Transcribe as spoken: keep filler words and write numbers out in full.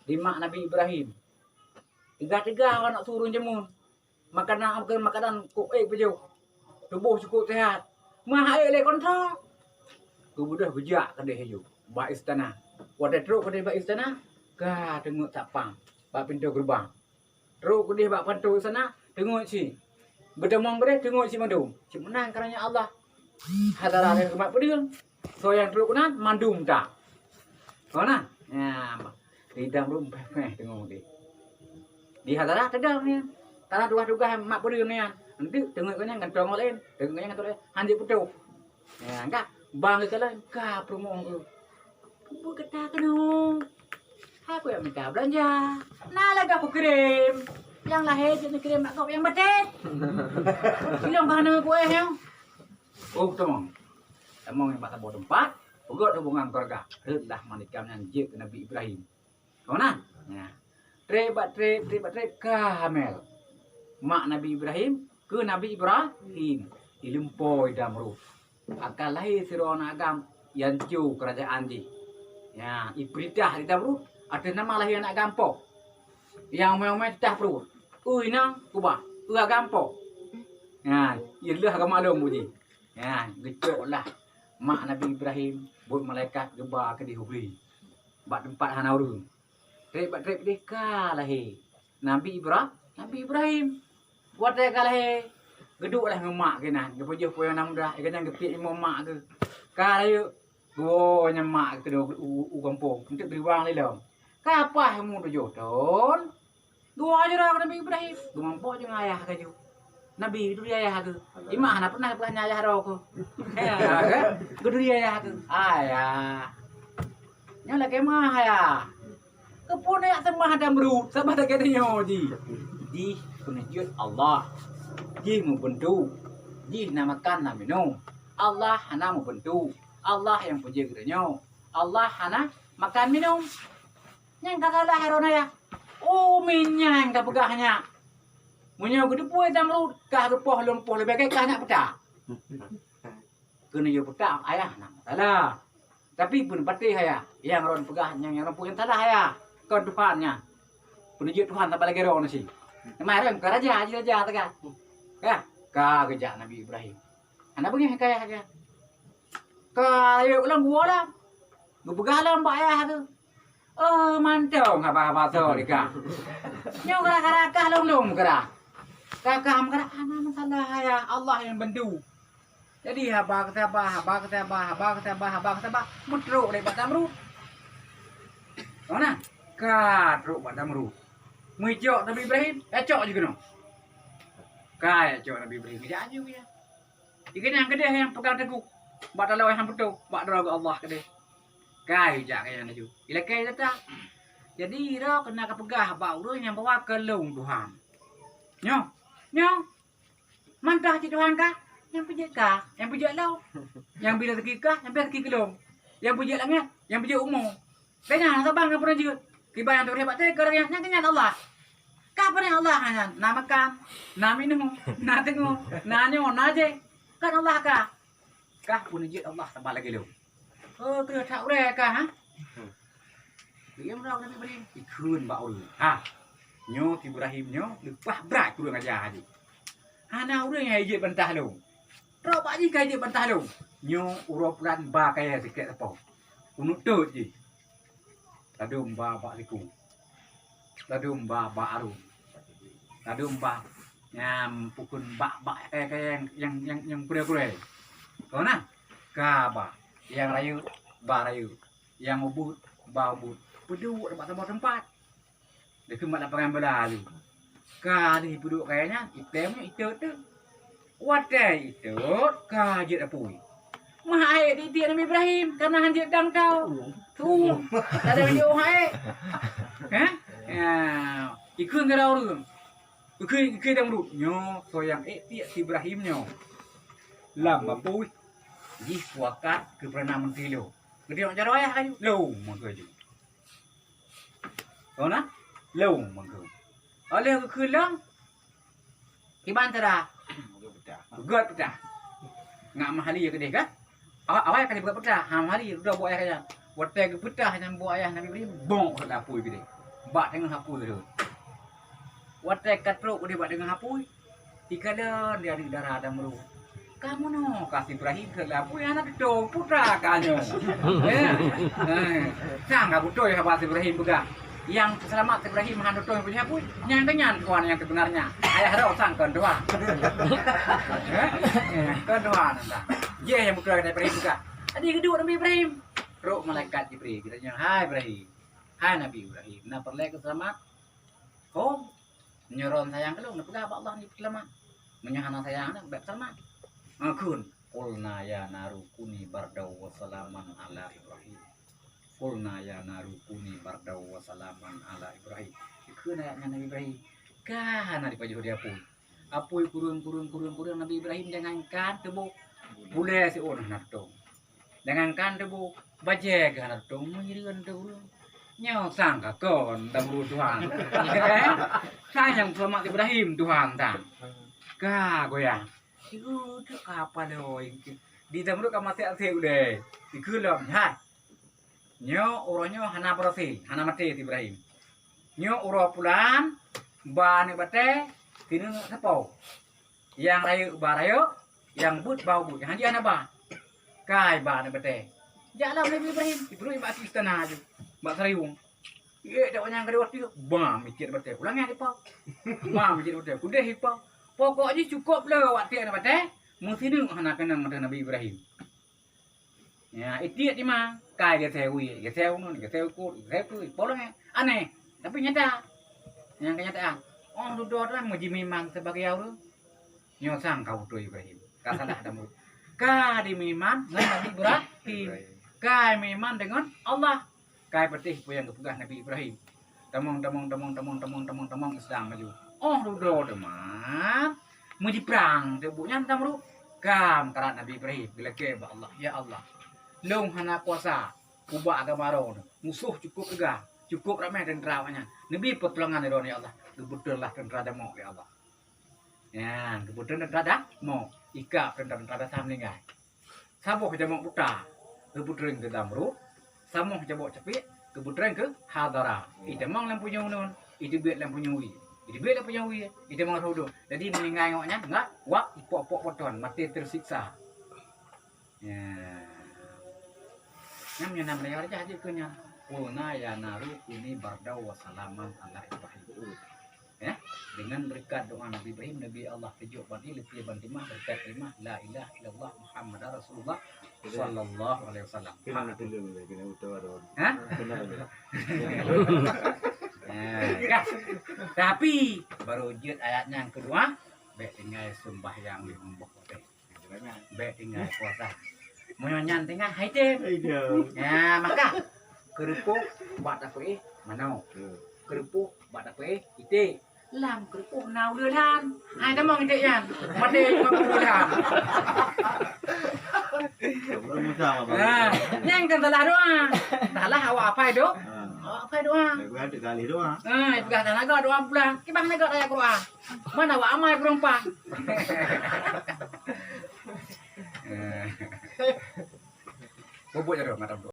di mak Nabi Ibrahim. Teuga-teuga awak nak su ureueng jameun. Makanan, makanan kok ék beujeuet. Tuboh cukôp sehat. Meuhai lé kontra. Geubeudôh geujak keudeh laju bak istana. Watèe trok keudeh bak istana, ka teungeut satpam bak pintoe geureubang. Trok keudeh bak pintoe istana, teungeut cit. Beutamong keudeh, teungeut cit mandum. Cit meunan kareuna Allah. Hadarat lé umat peudeueng. Soe nyang trok keunan mandum that. Keunan? Nyan, di dam rumpéh-péh teungoh di. Di hadarat teudong nyan. Karena tugaih-tugaih mak peudeueng nyan. Eunteuk teungeut keunan gantoe laén, teungeut keunan gantoe laén. Han jeuet putôh. Nyan ka, bang geukalon ka peurumoh geuh. Peue gata keunoe? Aku nyang minta beulanja. Na lagèe aku kirém. Nyang lahé jeuet neukirém bak gob nyang batet. Silong ka hana kuéh nyoe. Oh, tamong. Tamong bak saboh teumpat, peugöt hubungan keuluwarga. Rhöt lah manikam nyan jeuet keu Nabi Ibrahim. Keunan? Nah. Trép bak trép, trép bak trép, ka hamil. Mak Nabi Ibrahim keu Nabi Ibrahim. Ileumpoi Namrud. Akan lahé sidroe aneuëk agam nyang co keurajeuen jih. Nyan, ipeurintah lé Namrud ateueh nama lahé aneuëk agam po. Nyang umai-umai titah pruet. Eu inong kubah, eu agam po. Nyan, ié lheueh agam lom uji. Nyan, geucok lah mak Nabi Ibrahim, buet malaikat geuba keudeh u glé. Bak teumpat hana ureuëng. Trép bak trép deh ka lahé Nabi Ibra-, Nabi Ibrahim. Watèe ka lahé, geuduek lah ngon mak geuh nyan, geupeujeuet peue nyang na mudah, geuh nyan geupiet imoe mak geuh. Ka rayeuk, geuwoe nyan mak geuh keudroe u, u, u gampông, eunteuk geuriwang lé lom. Ka paih umu tujoh thon, geuwoe jaroe keu Nabi Ibrahim, geumeurumpok ngon ayah geuh laju. Nabi geuturi ayah geuh. Imak hana pernah geupeugah nyan ayah droe keuh. Ya, kan? Geuturi ayah geuh. Ayah. Nyoe lakèe meu'ah, ayah. Keupeue neujak seumah Namrud, sabab lagèe nyoe jih. Jih peuneujeuet Allah. Jih meubeuntu. Jih na makan na minum. Allah hana meubeuntu. Allah nyang peujeuet geutanyoe. Allah hana makan minum. Nyan ka salah droeneuh, ya. Umi nyan ka peugah nyan. Meunyoe geuteupeue Namrud, kah geupoh lom poh leubeh gèt kah nyak peutah. Keuneuk yue peutah ayah na masalah. Tapi peuneuk patéh ayah, nyang droen peugah nyang, nyang droen peugah salah ayah. Kon Tuhan nyan. Peuneujeuet Tuhan saban lagèe droe nyoe cit. Teuma droen ka raja, jih raja teuka. Ka, ka geujak Nabi Ibrahim. Hana beungèh keu ayah geuh. Ka rayeuk lom geuwoe lom. Geupeugah lom bak ayah geuh. Oh, mantong haba-haba soe di kah. Nyoe gara-gara kah lôn-lôn meukeurah. Kah, kah meukeurah, hana masalah ayah, Allah nyang bantu. Jadi haba keusabah, haba keusabah, haba keusabah, haba keusabah, meutrok lé bak Namrud. Keunan, ka trok bak Namrud. Meucok Nabi Ibrahim, ya cok jih keunoe. Ka ya cok Nabi Ibrahim, ya aju ya. Di keunan keudeh nyang peugah teguh, bak taloe nyang beutôi, bak droe geuh Allah keudeh. Ka ijak keu nyan laju. Ilakèe gata. Jadi, droe keunan ka peugah bak ureueng nyang bahwa keu lôn Tuhan. Nyoe, nyoe. Mantong cit Tuhan kah, nyang peujeuet kah, nyang peujeuet lôn. Nyang bri raseuki kah, nyang bri raseuki keu lôn. Nyang peujeuet langèt, nyang peujeuet umu. Lé nyan saban nyang peureujeuet. Kiban nyang teupeureuet bak teuka nyan, nyan keuh nyan Allah. Kah peureuet Allah nyan, na makan, na minum, na teungoh, na nyoe, na jéh. Kan Allah kah. Kah peuneujeuet Allah saban lagèe lôn. Oh, keuneuk that ulèe kah, ha? Geuyue meurok Nabi Ibrahim, ikheun bak ureueng. Ha, nyoe si Ibrahim nyoe leupah brat keu ureueng aja jih. Hana ureueng nyang jeuet bantah lôn. Trok bak jih ka jeuet bantah lôn. Nyoe uroe pulan ba kayèe sikrék sapo. Uneuk tôt jih. Ladôm ba bak siku. Ladôm ba bak arung. Ladôm ba nyang pukon bak-bak kayèe-kayèe nyang, nyang, nyang gurèe-gurèe. Keunan, ka ba, nyang rayeuk, ba rayeuk. Nyang ubit, ba ubit. Peuduek bak saboh teumpat. Dikeue mat lapangan bola lé. Ka lheueh peuduek kayèe nyan, item nyoe itot teuh. Watèe itot, ka jeuet apui. Meuhai di tiek Nabi Ibrahim, karena han jeuet dang tau. Tuh, ada jeuet hai. Hah? Ya, ikheun keu ureueng. Ikheun, ikheun Namrud. Nyoe soe nyang ék tiek si Ibrahim nyoe. Lam apui. Jih puakat keu Perdana Menteri lôn. Geutanyoe jaroe ayah laju. Lôn meukeue laju. Keunan, lôn meukeue. Óh lheueh geukheun lom, kiban cara? Geupeugöt peutah. Ngat meuhali keudeh kan? Awai, awai ka geupeugöt peutah. Ha, meuhali, dudoe buet ayah nyan. Watèe geupeutah nyan buet ayah Nabi Ibrahim, bong rhot lam apui keudeh. Bak teungoh apui rhot. Watèe ka trok udeh bak teungoh apui, ikalon di aneuk dara Namrud. Ka meunoe ka si Ibrahim keu apui hana teutông putra ka nyoe. Eh, eh, sang ka beutôi haba si Ibrahim peugah. Nyang seulamat si Ibrahim hana teutông punya apui. Nyang keu nyan tuan nyang sebenarnya. Ayah droe sang kon tuan. Eh, eh, kon tuan sang. Jeh nyang beutôi Nabi Ibrahim peugah. Tadi geuduek Nabi Ibrahim. Trok malaikat Jibril, geutanyong, "Hai Ibrahim, hai Nabi Ibrahim, na peureulèe keu seulamat?" "Hom, meunyoe droen sayang keu lôn, neupeugah bak Allah neupeuselamat. Meunyoe hana sayang, na bèk seulamat." "Akheun, qulna ya naru kuni bardaw wa salaman ala Ibrahim. Qulna ya naru kuni bardaw wa salaman ala Ibrahim." Dikheun ayat nyan Nabi Ibrahim. Ka hana jipajoh di apui. Apui kureueng, kureueng, kureueng, kureueng, Nabi Ibrahim jangankan tuboh, bulèe siôn hana teutông. Jangankan tuboh, bajèe geuh hana teutông, meuhireuen teuh ureueng. Nyoe sang ka kon Namrud Tuhan. Sang nyang seulamat Ibrahim Tuhan sang. Ka goyang. Sigoe teuk ka palôi. Di Namrud ka maté asé ulèe. Dikeulom, hai. Nyoe uroe nyoe hana beurasé, hana maté si Ibrahim. Nyoe uroe pulan, ba aneuk batèe, sineuk sapo. Nyang rayeuk ba rayeuk, nyang beuet ba beuet, nyang hana ba. Kai ba aneuk batèe. Jak lom Nabi Ibrahim, Ibrahim bak istana aju, bak seurayueng. Ék dak nyang keudua tu, bam, micit batèe. Ulang nyan dipa. Bam, micit batèe. Kudeh dipa. Pokok jih cukop le awak tiek aneuk batèe, meusineuk hana keunong ateueh Nabi Ibrahim. Ya, itiek cuma kai geuseu wie, geuseu nun, geuseu kut, geuseu kui, polong eh. Aneh, tapi nyata. Nyang kenyataan, oh dudoe tu kan meuji meuiman sebagai ureueng. Nyoe sang ka beutôi Ibrahim. Ka salah dah mulut. Ka dimeuiman ngon Nabi Ibrahim. Ka meuiman deungon Allah. Kai patéh peue nyang geupeugah Nabi Ibrahim. Tamong, tamong, tamong, tamong, tamong, tamong, tamong Islam laju. Oh dudoe teuma meujiprang teuk buet nyan Namrud. Ka meukarat Nabi Ibrahim geulakèe bak Allah, "Ya Allah, lôn hana kuasa ubak agama droeneuh. Musoh cukop teuga, cukop ramé teuntra awaknyan. Neubi peutulongan lé droeneuh ya Allah." Geubeuteulah teuntra jamok lé Allah. Nyan, geubeuteulah teuntra jamok, ikab teuntra-teuntra biasa meuninggai. Saboh jamok buta geupeutreun keu Namrud, saboh jamok capiek geupeutreun keu Hadara. Itamong lam punyueng nun, iteubiet lam punyueng wie. Iteubiet lam punyueng wie, itamong lam udeueng. Jadi meuninggai awaknyan ngat wak ipok-pok po thon, maté teusiksa. Ya. Nyan meunyoe na meuraya raja jeuet keu nyan. Qulna ya naru kuni bardaw wa salaman ala Ibrahim. Ya, dengan berkat doa Nabi Ibrahim, Nabi Allah sejuk ban ié, leupie ban timah, berkat kalimah la ilaha illallah Muhammadar Rasulullah sallallahu alaihi wasallam. Kena tulung dia, kena utoh ada. Ha? Kena ada. Ya, kan? Tapi baru jeuet ayat nyang keudua, bèk tinggai sembahyang di rumah. Bèk tinggai puasa. Meunyoe nyan tinggai hai tem. Hai tem. Ya, maka keureupoh bak tapeuéh manok. Hmm. Keureupoh bak tapeuéh iték. Lam keureupoh na uleue lhan. Hai tamong iték nyan. Maté ngon uleue lhan. Belum usah apa. Nah, nyan kan salah doa. Salah awak apai doa. Ha. Awak apai doa. Baik, baik, tiga kali doa. Ha, peugah tanaga doa pulang. Kiban tanaga ayat Quran. Mana awak amai peureumpang? Eh. Bubuk jaroe mata